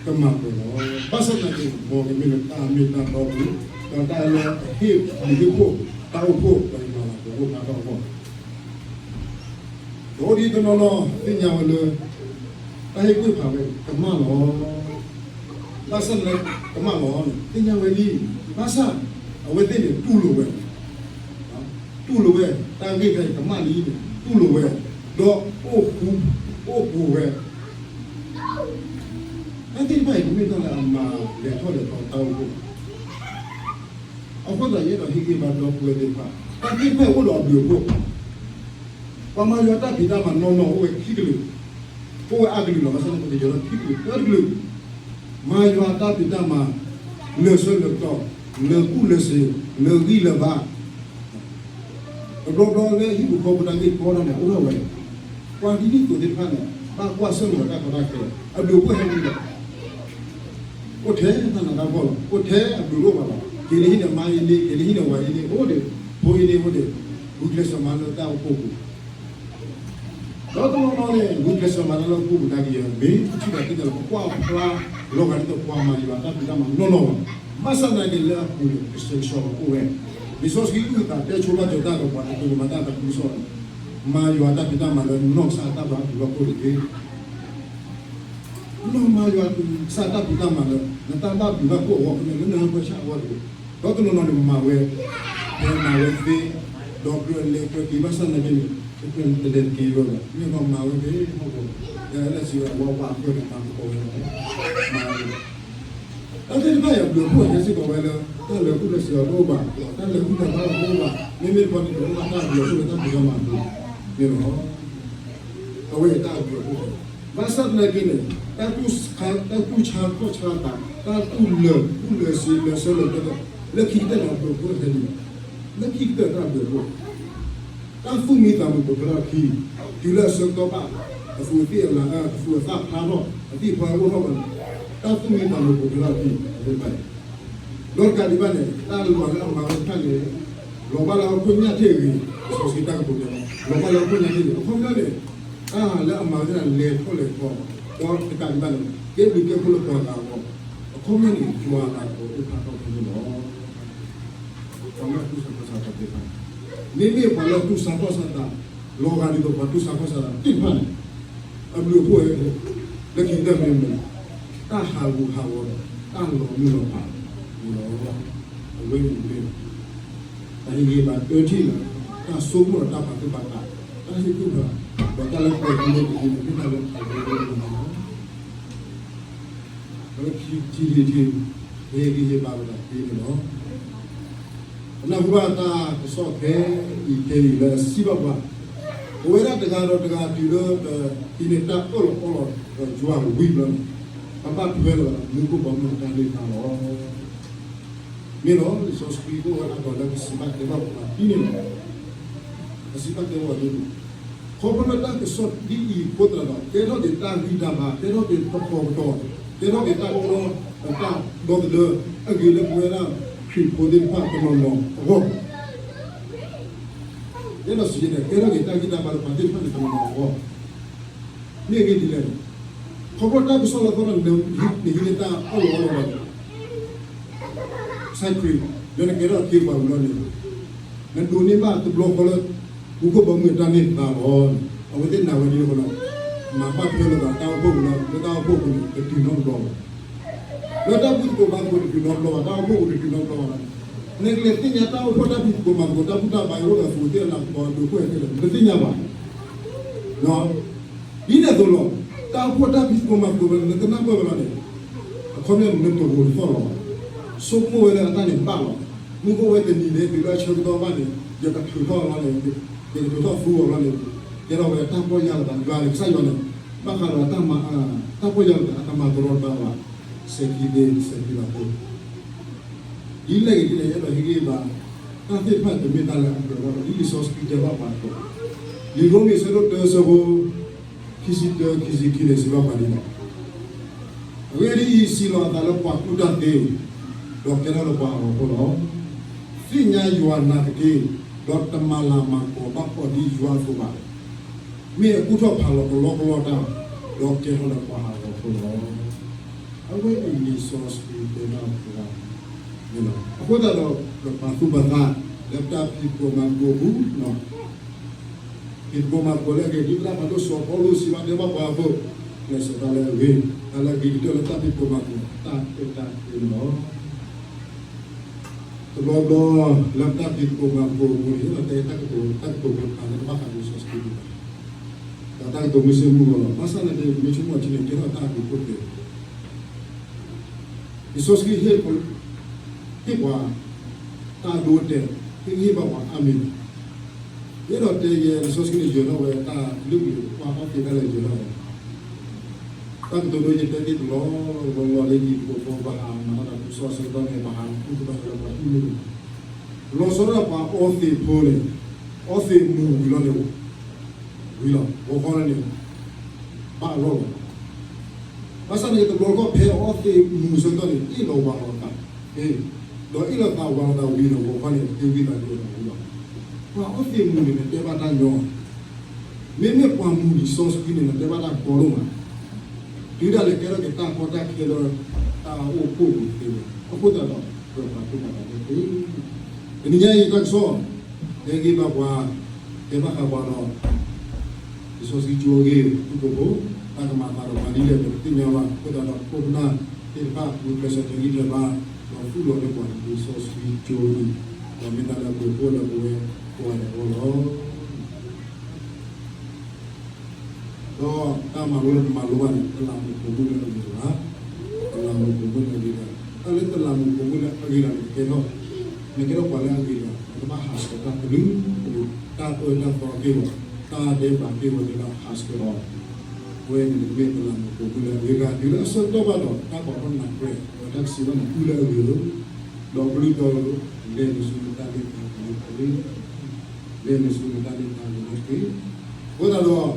ကမၤပှဲၤလီၤ. ဘၣ်ဆၣ်သနာ်က့ မ်ကမ့ၢ်လၢတၢ်မ့ၢ်တၢ်တီပူၤ ဒီးတၢ်လၢအဟ့ၣ်လံာ်ဟ့ၣ်ခိၣ် တၢ်အိၣ်ဖှိၣ် ဒီးယွၤလၤကပီၤအိၣ်ဖျါထီၣ်အဂီၢ် ဒီးအိၣ်ဒ်တနီၤနီၤ သ့ၣ်ညါဝဲလၢ တၢ်ဟ့ၣ်ကူၣ်ဟ့ၣ်ဖးဝဲကမၣ်လီၤ. ဘၣ်ဆၣ်လၢကမၣ်လီၤန့ၣ် သ့ၣ်ညါဝဲလံ. ဘၣ်ဆၣ် အဝဲသ့ၣ်န့ၣ်တူၢ်လိာ်ဝဲ, တူၢ်လိာ်ဝဲ တၢ်ဂ့ၢ်ခါအံၤကမၣ်လံန့ၣ် တူၢ်လိာ်ဝဲ, ဒီးအိၣ်ဃူ အိၣ်ဃူဝဲ တၢ်သ့ၣ်တဖၣ်အံၤ တမ့ၢ်တၢ်လၢအမၤလဲၤထီၣ်လဲၤထီတၢ်အိၣ်ဖှိၣ်ဘၣ်. အဃိသတးယအဲၣ်ဒိးဟ့ၣ်ဂံၢ်ဘါဒီပုၢ်ဝဲၢ်သ့ၣ်တဖၣ် တၢ်သ့ၣ်တဖၣ်အံၤအိၣ်ဒီးအဘျုးအဖှိၣ်, ပှၤမၤယွၤတၢ်ဖံးတၢ်မၤနီၢ်နီၢ်အိၣ်ဝဲခံကလုာ်, အိၣ်ဝဲအါကလုာ်လီၤ. ဘၣ်ဆၣ်န့ၣ် ပကယီၤထီၣ်ခံကလုာ်သၢကလုာ်, မၤယွၤတၢ်ဖံးတၢ်မၤ လၢာ်ဆၢလၢာ်ကတီၢ်, လၢာ်ကူၣ်လၢာ်စ့ၤ, လၢာ်ဂံၢ်လၢာ်ဘါ တဘျီဘျီလၢဟံၣ်ပူၤဃီပူၤတၢ်ဂ့ၢ်ကီတၢ်န့ၣ် အိၣ်ထီၣ်ဝဲ, ပှၤဒ်န့ၣ်အသိးသ့ၣ်တဖၣ်န့ၣ် ဘၣ်ကွၢ်ဆၢၣ်မဲာ်ဒီးတၢ်ကီတၢ်ခဲ, အဘျုးအဖှိၣ်ဟဲဝံၤဒီး အိၣ်ထဲတၢ်နးတၢ်ဖှီၣ်လီၤ, အိၣ်ထဲအဘျုးတအိၣ်ဘၣ်လီၤ. က့ၤလၢဟံၣ်န့ၣ်မါအံၤန့ၣ် က့ၤလၢဟံၣ်န့ၣ်ဝၤအံၤန့ၣ် အိၣ်ဒီး ဖိအံၤန့ၣ်အိၣ်ဒီး ဂုာ်ကျဲးစၢးမၤလၢတၢ်အိၣ်ဖှိၣ်ပူၤ ဒီးတနီၤနီၤန့ၣ် ဂုာ်ကျဲးစၢးမၤတၢ်လၢအပူၤပူၤနာ်က့ၤ မ့ၢ်ပထံၣ်ဘၣ်က့ၤတၢ်လၢပကွၢ်ဖျါ လီၤဂာ်ဒ်သိးပှၤမၤယွၤတၢ်ဖံးတၢ်မၤနီၢ်နီၢ်ဘၣ်. ဘၣ်ဆၣ်သနာ်က့လၢအပူၤန့ၣ် ကဆှဲကဆှီအိၣ်ဝဲ. လံာ်စီဆှံအုၣ်သးတဲဆိဘၣ်ကၠီၤတၢ်ဒီးပှၤတကလုာ်မၤတၢ်သးခုကစီၣ် မၤယွၤတၢ်ဖံးတၢ်မၤလၢနီၢ်ကစၢ်တၢ်ဘျုးအပူၤလီၢ်ခိၣ်တက့ၢ်. နီၢ်မၤယွၤကစၢ်တၢ်ဖံးတၢ်မၤလၢ နတၢ်ဘၣ်ဘျုးဘၣ်ဖှိၣ်အဂီၢ် ကမ့ၢ်လၢနဟၢဖၢဆၣ်အဂီၢ်တက့ၢ်. ဒီးတနီၤနီၤန့ၣ်မၤဝဲ ဖဲမၤဝဲသ့ ဒီးကြၢးလဲၤကြၢးက့ၤဘၣ်ဆၣ်သနာ်က့န့ၣ် တကြၢးတလဲၤတက့ၤဘၣ်ဘၣ် မ့ၢ်ဒီးမၤဝဲဖဲဟီၣ်ကဝီၤ လၢစံးဝဲအဝဲပှၤအဃၢၤန့ၣ် မၤသကိးဝဲလီၤ. မၤဝဲ တၢ်သ့ၣ်တဖၣ်အံၤအဘျုးအဖှိၣ်ဟဲစ့ၢ်ကီးဝဲလၢ တၢ်လဲၤဃုာ်လၢစံးအီၤတအိၣ်ဘၣ်, တၢ်လဲၤဃုာ်တၢ်ဘါအီၤတအိၣ်ဘၣ်, မ့မ့ၢ်တခီန့ၣ်တအိၣ်ဘၣ်တၢ်အဘျုးအဖှိၣ်လၢတၢ်ဖံးတၢ်မၤအပူၤန့ၣ်လီၤ. အဝဲအံၤတၢ်အဘျုးအဖှိၣ် ဘၣ်ဆၣ်သနာ်က့န့ၣ် တၢ်တူၢ်ဆါခီၣ်ဆါသး, တၢ်တူၢ်လၢာ်တူၢ်လၢာ်ဆံးလၢာ်ဆၢလၢာ် လၢခံကတၢၢ်န့ၣ်အဘျုးအဖှိၣ်ဟဲန့ၣ် လၢခံကတၢၢ်တၢ်အဘျုးအဖှိၣ် တၢ်သူၣ်မံသးမုာ်ပိာ်ထွဲထီၣ်အခံ, တုၤလၢအဆၢကတီၢ်ဘၣ် အသူးအသ့ၣ်အလၤ, အသူးအသ့ၣ်ဖျါထီၣ် အသ့ၣ်ဖျါအိၣ်ထီၣ်ဘၣ်န့ၣ် တၢ်သူၣ်မံသးမုာ်ပိာ်ထွဲထီၣ်အခံ အဝဲဘၣ်န့ၣ် ဒီးတကးဒံးဘၣ်န့ၣ် တၢ်လီၤလၢအမၤဝဲတဖၣ်န့ၣ် လီၤဘၣ်လၢဟီၣ်ခိၣ်ညၣ်ထံၣ်အဂ့ၤ, လံာ်စီဆှံတၢ်ကတိၤတဲလီၤ, လီၤဘၣ်လၢဟီၣ်ခိၣ်ညၣ်ထံၣ်န့ၣ် အခီပညီန့ၣ် တၢ်လၢအမၤဝဲဒၣ်လဲၤထီၣ်လဲၤထီ, ဒီးတကးဒံးဘၣ်န့ၣ် ကဲဘျုးကဲဖှိၣ်လၢပှၤဂၤအဂီၢ်, အခီပညီန့ၣ် ယွၤအသးကအိၣ်ဖျါထီၣ်ဖဲန့ၣ်လီၤ. ပှၤလၢအတူၢ်ဆါခီၣ်ဆါသးသ့ၣ်တဖၣ်န့ၣ်, မ့မ့ၢ်ပှၤလၢအတူၢ်ဆါခီၣ်ဆါသး, လီၤဂာ်ဒ်သိးပှၤတူၢ်ဆါခီၣ်ဆါသးသ့ၣ်တဖၣ်န့ၣ်, အဘျုးအဖှိၣ်ဟဲ လၢခံကတၢၢ်မ့ၢ်မနုၤလဲၣ်, တၢ်ဟးဂူာ်ဟးဂီၤဒီး တၢ်လီၤမုၢ်လီၤဖးန့ၣ်လီၤ. အဝဲန့ၣ်မ့ၢ် တၢ်ဟ့ၣ်ဂံၢ်ဟ့ၣ်ဘါတၢထံၣ်လၢ တၢ်ဆိကမိၣ်ဒီးတၢ်ပာ်သူၣ်ပာ်သး, တၢ်ဟ့ၣ်ကူၣ်ဖး, ဒီးတၢ်လၢပှဲၤကူၣ်လၢပဟံၣ်န့ၣ် မ့ၢ်တၢ်လၢပှဲၤကူၣ်လၢပဟံၣ်န့ၣ်လီၤ. လၢခံထံၣ်ထံၣ်ထံၣ် ဟ့ၣ်ဂံၢ်ဟ့ၣ်ဘါဝဲဒၣ်သ့န့ၣ်လီၤ. ပနၢ်ဟူဘၣ်တၢ်ကစီၣ်ခဲအံၤခဲအံၤလၢအစံးဘၣ်ပှၤ, ပဝဲဒၣ်တဂၤဒီးတဂၤတုၤလၢပဟံးန့ၢ်တၢ်အၢၣ်လီၤအီလီၤ ဒီးယွၤဝံၤဘျီန့ၣ်, ပဘၣ်ထွဲလီၤမူခိၣ်ဘီမုၢ်အတၢ်န့ၢ်သါလီၤ. မ့ၢ်လီၤ လံာ်စီဆှံကအိၣ်ဝဲဒၣ်ဒီးလၢကစံးဘၣ်တဲဘၣ်ပှၤဒ်န့ၣ်လီၤ. ကစံးဘၣ်တဲဘၣ်ဒ်န့ၣ်, ခီဖျိလၢတၢ်ကစီၣ်ဒ်အံၤအဃိသတးဒီး ကဲထီၣ်က့ၤတၢ်ဂံၢ်တၢ်ဘါ, ကဲထီၣ်က့ၤတၢ်ဖှီၣ်ကတီၤ, ကဲထီၣ်က့ၤတၢ်ကလီ တၢ်ဒီသဒၢ အဂ့ၤလၢပဝဲဒၣ်ခရံာ်ဖိသ့ၣ်တဖၣ်တနီၤနီၤအဂီၢ်, ယဲဒိးစံးန့ၣ် ကဲထီၣ်က့ၤတၢ်ဂံၢ်တၢ်ဘါလၢပှၤသ့ၣ်တဖၣ်န့ၣ်တနီၤနီၤအဂီၢ်, မ့ၢ်အဂ့ၢ်ဒ်လဲၣ်န့ၣ်, ခီဖျိတၢ်ကစီၣ်လၢအသီန့ၣ် နဟံးန့ၢ်တၢ်အၢၣ်လီၤအီလီၤဒီး ကစၢ်ခရံာ်, ဒီးနကဲထီၣ်အခ့အပှၤဝံၤလီၤန့ၣ်, နဒိးန့ၢ်ဘၣ်တဘျီဃီလၢ မူခိၣ်ဘီမုၢ်အတၢ်န့ၢ်သါလီၤန့ၣ်, အဝဲသ့ၣ်နာ်ဝဲဒ်န့ၣ်အဃိဒီး မၤဘၣ်ထွဲလိာ်သးတၢ်အိၣ်ဖှိၣ်ပူၤလၢ လၢတၢ်အိၣ်ဖှိၣ်အပူၤန့ၣ် တတုၤနီတဘျီဘၣ်. လၢတၢ်ဖံးသကိးမၤသကိးတတုၤနီတဘျီဘၣ်, တၢ်အိၣ်ဖှိၣ်ပူၤတတုၤနီတဘျီဘၣ်ဒီး နကလဲၤသ့ၣ်ညါတၢ်အိၣ်ဖှိၣ်တၢ်ဖံးသကိးမၤသကိး တၢ်ဘူၣ်တၢ်ဘါအံၤအိၣ်ဒီးအသူးသ့ၣ်အလၤကပီၤအဒိးဖှိၣ်ဟဲခဲလၢာ် နတသ့ၣ်ညါဘၣ်. ဒ်န့ၣ်အသိးလီၤ, တၢ်အိၣ်ဖှိၣ်တၢ်ဖံးသကိးမၤသကိးဝဲလၢနကနၢ်ပၢၢ်ဝဲလီၤန့ၣ်, အခီပညီန့ၣ် နတဂိာ်တသီၣ်လီၤ. ဆိကမိၣ်ဝဲလၢအတၢ်န့ၣ်ဘၣ်လီၤ. မူခိၣ်ဝဲတနံၤန့ၣ် တုၤလၢအဆၢကတီၢ်ဘၣ်န့ၣ် ယကထုးထီၣ်လီၤန့ၣ်, ယကထုးထီၣ်သူအီၤလီၤန့ၣ်, ကဲထီၣ်ဝဲတၢ်ပီၢ်ယၢ်လီၤသး ယွၤန့ၣ် ကစၢ်ယွၤန့ၣ် ဘၣ်ဃးဒီးတၢ်မၤ တၢ်ပီၢ်ယၢ်လီၤသး အတမၤတရီတပါဘၣ်, စဲးခံသ့ စဲးခံလီၤသ့ ဒ်လဲၣ်ဂ့ၤဒ်လဲၣ် ယအဲၣ်ဒိးဟ့ၣ်ဂံၢ်ဘါ, တၢ်သ့ၣ်တဖၣ်တမ့ၢ်တၢ်လၢအကြၢးဘၣ် ဒ်လံာ်စီဆှံတဲဘၣ်ပှၤအသိး, လံာ်ရိမ့ၤအဆၢဒိၣ်တၢအဆၢဖိ ခံဆံတၢ ခံဆံခံန့ၣ် စံးဘၣ်ပှၤဒ်လဲၣ်, အဂ့ၢ်ဒ်အံၤ, စံးလီၤအသးလၢပှၤကူၣ်တၢ်သ့, ဒီးကဲထီၣ်လၢပှၤအဂီၤဖိလီၤ. သ့ၣ်ညါယွၤနာ်သက့, ဒီးတမၤလၤမၤကပီၤဘၣ်အီၤဒ်ယွၤအသိးဘၣ်, မ့ၢ်အကူၣ်ထီၣ်ဖးလီၤကလီကလီတၢ်, ဒီးကဲထီၣ်လၢပှၤအဂီၤဖိလီၤ. အဝဲအံၤလံာ်စီဆှံတဲဘၣ်ပှၤ, အဃိသတးဒီး ပပာ်သူၣ်ပာ်သး လၢတၢ်ဖံးသကိးမၤသကိးအပူၤ, ဖံးသကိးမၤသကိးလၢအဂ့ၤ ဒ်ပတၢ်ဖးဒိၣ်စီၤပီလူးစံးဘၣ်တဲဘၣ်ပှၤအသိး, ကျဲးစၢးတၢ်လၢအဂ့ၤ, တၢ်လၢအဂ့ၤကတၢၢ်လၢတၢ်ဖံးသကိးမၤသကိး တၢ်အဲၣ်တၢ်ကွံန့ၣ်လီၤ. တဘျီဘျီ လၢပတၢ်ဖံးသကိးမၤသကိးအပူၤန့ၣ် ယအဲၣ်ဒိးတဲတၢ်ကတိၤတၢ်ကတိၤဖိတခါလၢကဘၣ်ဃးဒီးလံာ်စီဆှံ ဒီးတၢ်ကတိၤမုၢ်ဆ့ၣ်မုၢ်ဂီၤလီၤ. ဘၣ်ဆၣ်သနာ်က့ ပမ့ၢ်ဆိကမိၣ်ထံန့ၣ် ကဲထီၣ်တၢ်အဘျုးအဖှိၣ်သ့ လံာ်စီဆှံဟ့ၣ် ဟ့ၣ်ပှၤ တၢ်အဒိအတဲာ် ဟ့ၣ်ဂံၢ်ဟ့ၣ်ဘါပှၤအါမံၤလီၤ. ယအဲၣ်ဒိးတဲယဲ လံာ်စီဆှံန့ၣ် ယၢၤထီၣ်ဝဲတၢ်လုၢ်ကလုာ် ပှၤအီသံးတၢ်လၢယၢၤထီၣ်ဝဲ တၢ်ကတိၤဒိယတဲသ့တလီၢ်လီၢ်လၢ ဟံၣ်ဖိဃီဖိ ပှၤဟးမၤတၢ်တၢ်ပူၤစီဆၢကတီၢ်န့ၣ် ပှၤဟးဃုကဘၣ်လၢပှၤဟံၣ်မ့ၢ်ဂ့ၤ, လီၤဆီဒၣ်ပှၤအီသံးဖိန့ၣ် အီသံးမူၤဝံၤလီၤန့ၣ် ဝံၤလီၤ ဂီၤခီလၢန့ၣ် ဘၣ်အလီၢ်လီၤ. ဘၣ်ဆၣ်န့ၣ် တဘျီတခီၣ်ဖဲအီသံးမူၤဆၢကတီၢ်န့ၣ် အ့ၣ်လီၤဝးလီၤအသး အ့ၣ် ဒီးအ့ၣ်လိာ်သးဝၤလိာ်သးဝံၤဒီးဂီၤခီန့ၣ် တသ့ဝံသးစူၤလိာ်သးဝံၤဘၣ်. ပှၤအီသံးမူၤန့ၣ် နတဲဘၣ်တၢ်ညီ, မ့မ့ၢ်ပှၤမူၤလံာ်စီဆှံန့ၣ် နတဲဘၣ်တၢ်ကီဒိၣ်မး. တုၤဒၣ်လဲာ်ကဲထီၣ်က့ၤတၢ်ကီတၢ်ခဲလၢတၢ်အိၣ်ဖှိၣ်ပူၤသ့ဝဲ, အဃိသတးဒီး ပပာ်ဖှိၣ်ပာ်တၢ်လၢသ့ တနံၤညါအံၤတၢ်ကစီၣ် တဲဂ့ၢ်ဘၣ်ပှၤ, တဲဘၣ်ဃးပှၤဒီး လံာ်စီဆှံကၠိအဂ့ၢ် ဖုၣ်ကိာ်ဖိ, တၢ်ကမၤအသးဒီးပှၤဒ်လဲၣ်ဒီးတသ့ၣ်ညါဘၣ်. အဃိသတးဒီး ခိၣ်ပနၢ်သ့ၣ်တဖၣ် ဂုာ်ကျဲးစၢးတဲဂံၢ်တဲဘါ, ဒီးသူၣ်လီၤလၢပှၤလံာ်စီဆှံကၠိအံၤ, ဒီးမ့ၢ်တၢ်လၢအဘျုးအဖှိၣ်လၢပဝဲကိးဂၤဒဲးအဂီၢ်လီၤ. ဒီးတၢ်မၤလိလၢပမၤလိဘၣ်န့ၣ် တလးမူးပိာ်မုၣ်လၢအဂ့ၤတဂၤ, တလးမူးပိာ်မုၣ်လၢအဂ့ၤတဂၤ, တၢ်လၢတလးမူးပိာ်မုၣ်လၢအဂ့ၤတဂၤန့ၣ် ကဲထီၣ်, နကဲထီၣ်ပှၤလၢအဂ့ၤတဂၤ နကဘၣ်ဟးဆှဲးတၢ်ကလုာ်ကလုာ်, တၢ်အၢတၢ်သီက့ၢ်ဂီၤ, တၢ်ဒဲးဘးက့ၢ်ဂီၤ နကဘၣ်ဟးဆှဲးအီၤ. အဝဲန့ၣ်မ့ၢ်တလးမူးပိာ်မုၣ်လၢအဂ့ၤတဂၤ, တုၤလၢအဆၢကတီၢ်ဘၣ်ဒီး တၢ်ပာ်ထီၣ်နၤကြဲး အဝဲတၢ်ကစံးဘၣ်နၤ အုၣ်လၢအဂ့ၤဧၢ, ဒီးကလုၢ်တီဧၢ, လဲၤနုာ်ဆူနတၢ်လ့ၣ်တၢ်ကလုၢ်တက့ၢ်, လဲၤနုာ်ဆူနတၢ်လ့ၣ်တၢ်ကလုၢ်တက့ၢ်. အဃိသတးဒီး အ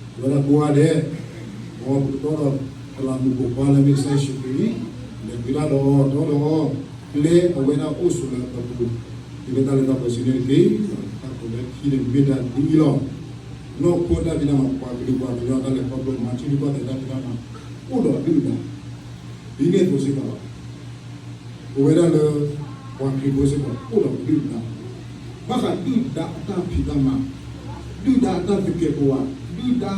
ဝဲဒၣ်ကိးဂၤဒဲး, မ်ပကတီဒီး တလးမူးပိာ်ခွါလၢမ့ၢ်ကစၢ်ယ့ၣ်ၡူးခရံာ်, လဲၤပှ့ၤတၢ်ဒီးအီၤ, တီဒီးအီၤ, ကျဲအဝဲဒၣ်အိၣ်ဆိးလၢအပူၤ, တုၤလၢတၢ်လၢတၢ်ပှဲၤစ့ၢ်န့ၣ်တက့ၢ်. တၢ်ကိးလၢခံန့ၣ်မ့ၢ်တၢ်ဒ်အံၤလီၤ. နီၢ်ခိတၢ်ဖံးတၢ်မၤ, ပှၤကလုာ်ပှၤကညီတၢ်လဲၤခီဖျိ, မၤထံရူၢ်ကီၢ်သဲးတၢ်ဖံးတၢ်မၤ, အိၣ်ဒီးအဒုၣ်အဒါ, ဒ်န့ၣ်အသိးစ့ၢ်ကီးလီၤ. ပဝဲဒၣ်လၢ ပှၤခရံာ်ဖိစ့ၢ်ကီး အိၣ်ဒီးဒုၣ်ဒါ, ဘၣ်ဃးဒုၣ်ဒါအတၢ်ဖံးတၢ်မၤ, ဒုၣ်ဒါအတၢ်သကဲးပဝး, ဒုၣ်ဒါ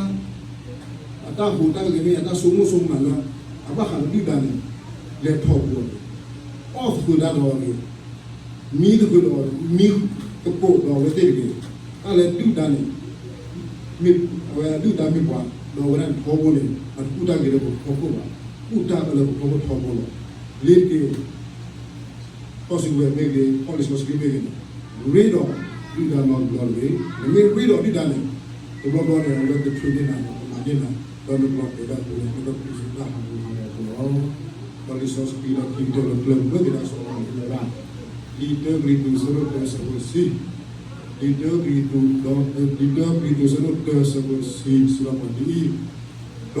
အတၢ်ဟူးတၢ်ဂဲၤမ့ၢ်အတၢ်ဆိကမိၣ်ဆိကမးလၢ အဘၣ်ဃးလၢဒုၣ်ဒါန့ၣ် လဲၤထီၣ်ပူၤအီၤတဂ့ၤ, အီၣ်သကိးတၢ်ဒီးအီၤတဂ့ၤ, မံသကိးဒီးအီၤ, မံသကိးဒီးအဝဲသ့ၣ်တဂ့ၤ, တၢ်လၢဒုၣ်ဒါန့ၣ် မ့ၢ်အဝဲဒုၣ်ဒါမ့ၢ်ပှၤ, ဒီးအဝဲဒၣ်န့ၣ်ထီဘိန့ၣ် အတကူၣ်တၢ်ဂ့ၤလၢပဖီခိၣ်ဘၣ်, ကူၣ်တၢ်အၢလၢပဖီခိၣ်ထီဘိလီၤ. လ့ၤတက့ၢ် ကီၢ်စံးဝဲမ့ၢ်ဂ့ၤ, ကီၢ်လံာ်စီဆှံမ့ၢ်ဂ့ၤန့ၣ်, ရ့ဒီးဒုၣ်ဒါနီတဘျီတဂ့ၤ. နမ့ၢ်ရ့ဒီးဒုၣ်ဒါန့ၣ်, တဘျီဘျီန့ၣ် အဝဲကထုးန့ၢ်နၤဒီးကမၤန့ၢ်နၤ, ဒီးနဘျီကဲဒၣ်ပူၤန့ၣ် နကပျံၤဆူတၢ်ဟးဂူာ်ဟးဂီၤအပူၤလီၤ. ဒီးလံာ်စီဆှံလၢခံကတၢၢ်လၢကျၢၢ်မုၢ်ကဒါစီၤပီလူးဝဲဒၣ်, လံာ်တၢကရံၣ်သူး အဆၢဒိၣ်တၢ အဆၢဖိတဆံ, လံာ်တၢကရံၣ်သူး, လံာ်တၢ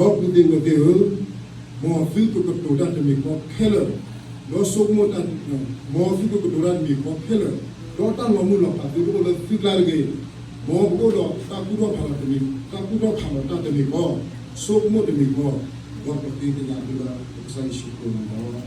ကရံၣ်သူး အဆၢဒိၣ်တၢ အဆၢဖိတဆံ စံးဘၣ်ပှၤဒ်အံၤ, ဒီပုၢ်သ့ၣ်ဝဲၢ်သ့ၣ်ဧၢ, မ်သုကကတိၤတၢ်တမံၤဃီခဲလၢာ်, ဒီးဆိကမိၣ်တၢ်, မ်သုကကတိၤတၢ်တမံၤဃီခဲလၢာ်, ဒီးတၢ်လီၤမုၢ်လီၤဖးသုတအိၣ်လၢသုကျါတဂ့ၤ. မ်ပကအိၣ်ဒီးတၢ်ကူၣ်ထီၣ်ဖးလီၤတမံၤ, တၢ်ကူၣ်ထီၣ်ဖးလီၤတၢ်တမံၤဃီ, ဆိကမိၣ်တမံၤဃီ, ဒီးပသ့သ့ၣ်ညါသုလၢပကစၢ်ယ့ၣ်ၡူးခရံာ်န့ၣ်လီၤ.